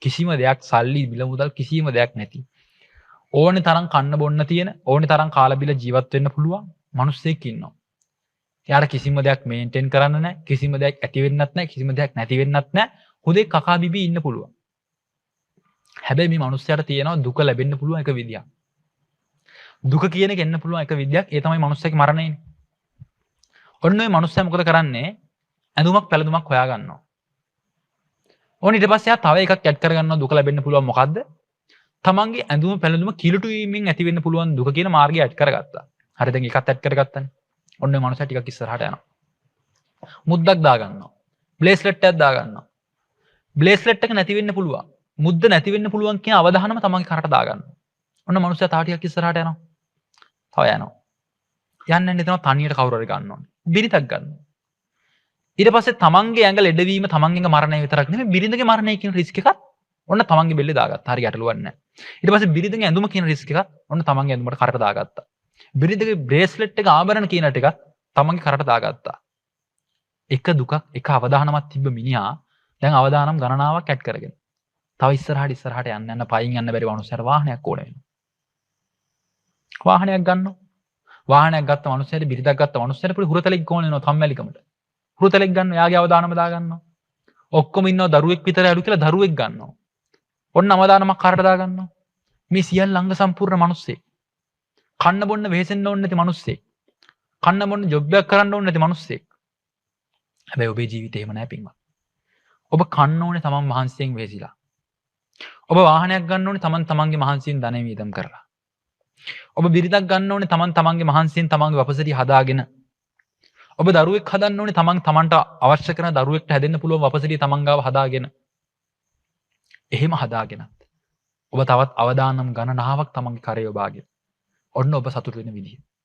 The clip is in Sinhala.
කිසිම දෙයක් සල්ලි මිල මුදල් කිසිම දෙයක් නැති. ඕනේ තරම් කන්න බොන්න තියෙන, ඕනේ තරම් කාලා බීලා ජීවත් වෙන්න පුළුවන් මිනිස්සෙක් ඉන්නවා. එයාට කිසිම දෙයක් මේන්ටේන් කරන්න නැහැ, කිසිම දෙයක් ඇති වෙන්නත් නැහැ, කිසිම දෙයක් නැති වෙන්නත් නැහැ. හුදෙක් කකා බිබී ඉන්න පුළුවන්. හැබැයි මේ මිනිස්සයාට තියෙනවා දුක ලැබෙන්න පුළුවන් එක විදියක්. දුක කියන එක එන්න පුළුවන් එක විදියක්, ඒ තමයි මිනිස්සයාගේ මරණයනේ. ඔන්න ඔය මිනිස්සයා මොකද කරන්නේ? ඇඳුමක් පැළඳුමක් හොයා ගන්නවා. ඕන ඊට පස්සේ එයා තව එකක් ඇඩ් කරගන්නවා දුක ලැබෙන්න පුළුවන් මොකද්ද? තමන්ගේ ඇඳුම පැළඳුම කිලුටු වීමෙන් ඇති වෙන්න පුළුවන් දුක කියන මාර්ගය ඇඩ් කරගත්තා. හරි, දැන් ඒකත් ඇඩ් කරගත්තනේ. ඔන්න ඔය මනුස්සයා ටිකක් ඉස්සරහට යනවා. මුද්දක් දාගන්නවා. බ්‍රේස්ලට් එකක් දාගන්නවා. බ්‍රේස්ලට් එක නැති වෙන්න පුළුවන්. මුද්ද නැති වෙන්න පුළුවන් කියන අවධානම තමන්ගේ කරට දාගන්නවා. ඔන්න මනුස්සයා තව ටිකක් ඉස්සරහට යනවා. තව යනවා. යන්න යන්න හිතනවා තනියට කවුරු හරි ගන්න ඕනේ. බිරිඳක් ගන්නවා. ඊට පස්සේ තමන්ගේ ඇඟ ලෙඩවීම තමන්ගේ ඇඟ මරණය විතරක් නෙමෙයි, බිරිඳගේ මරණය කියන රිස්ක් එකත් ඔන්න තමන්ගේ බෙල්ලේ දාගත්තා. හරි ගැටලුවක් නැහැ. ඊට පස්සේ බිරිඳගේ ඇඳුම කියන රිස්ක් එකත් ඔන්න තමන්ගේ ඇඳුමට කරට දාගත්තා. බිරිඳගේ බ්‍රේස්ලට් එක ආභරණ කියන ටිකත් තමන්ගේ කරට දාගත්තා. එක දුකක් එක අවදානමක් තිබ්බ මිනිහා දැන් අවදානම් ගණනාවක් ඇඩ් කරගෙන. තව ඉස්සරහට ඉස්සරහට යන්න යන්න පයින් යන්න බැරි මනුස්සයාට වාහනයක් ඕන වෙනවා. වාහනයක් ගන්නවා. වාහනයක් ගත්ත මනුස්සයාට, බිරිඳක් ගත්ත මනුස්සයාට පොඩි හුරතලෙක් ඕන වෙනවා තම්මැලිකමට. හුරතලෙක් ගන්නවා, එයාගේ අවදානම දාගන්නවා. ඔක්කොම ඉන්නවා දරුවෙක් විතරයි අඩු කියලා දරුවෙක් ගන්නවා. ඔන්න අවදානමක් කරට දාගන්නවා. මේ සියල්ල අංග සම්පූර්ණ මනුස්සයෙක්. කන්න බොන්න වෙහෙසෙන්න ඕනේ නැති මනුස්සයෙක්. කන්න බොන්න ජොබ් එකක් කරන්න ඕනේ නැති මනුස්සයෙක්. හැබැයි ඔබේ ජීවිතේ එහෙම නෑ පින්වත්. ඔබ කන්න ඕනේ තමන් මහන්සියෙන් වෙහෙසිලා. ඔබ වාහනයක් ගන්න ඕනේ තමන් තමන්ගේ මහන්සියෙන් ධනෙ වියදම් කරලා. ඔබ බිරිඳක් ගන්න ඕනේ තමන් තමන්ගේ මහන්සියෙන් තමන්ගේ වපසරිය හදාගෙන. ඔබ දරුවෙක් හදන්න ඕනේ තමන් තමන්ට අවශ්‍ය කරන දරුවෙක්ට හැදෙන්න පුළුවන් වපසරිය තමන් ගාව හදාගෙන. එහෙම හදාගෙනත් ඔබ තවත් අවදානම් ගණනාවක් තමන්ගේ කරේ ඔබාගෙන. ඔන්න ඔබ සතුටු වෙන විදිය.